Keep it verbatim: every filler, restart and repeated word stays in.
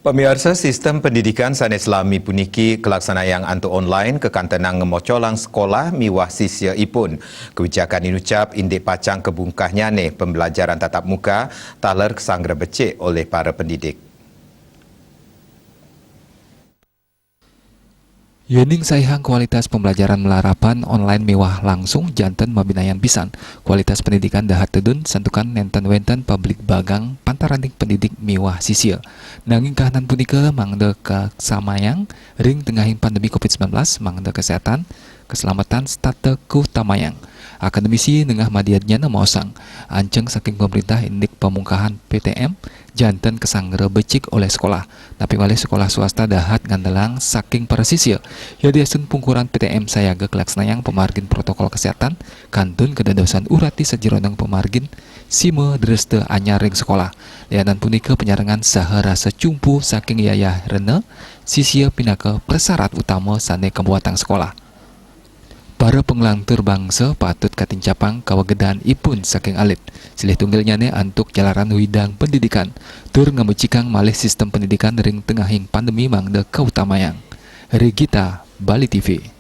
Pamiarsa, sistem pendidikan sane selami puniki kalaksanayang antuk online kakantenang ngamocolang sekolah miwah sisia ipun. Kebijakan inucap indik pacang kabungkahnyane pembelajaran tatap muka taler kasanggra becik olih para pendidik. Yening saihang kualitas pembelajaran malarapan online miwah langsung, janten mabinayan pisan. Kualitas pendidikan dahat tedun santukan nenten wenten pabligbagang pantaraning pendidik miwah sisia. Nanging kahanan punika mangda kasamayang ring tengahing pandemi covid sembilan belas, mangda kesehatan, keselamatan setata kautamayang. Akademisi Nengah Madya Dnyana maosang, anceng saking pemerintah indik pamungkahan P T M, janten kasanggra becik olih sekolah. Napi malih sekolah swasta dahat ngandelang saking para sisia. Yadiastun pungkuran P T M sayaga kalaksanayang pamargin protokol kesehatan, kantun kadadosan urati sajeroning pamargin sima dresta anyar ring sekolah. Lianan punika, panyarengan saha rasa cumpu saking yayah rena sisia pinaka prasarat utama sane kabuatang sekolah. Para panglantur bangsa patut katincapang kawegedan ipun saking alit, silih tunggilnyane antuk jalaran widang pendidikan, tur ngabecikang malih sistem pendidikan ring tengahing pandemi mangda kautamayang. Regita, Bali T V.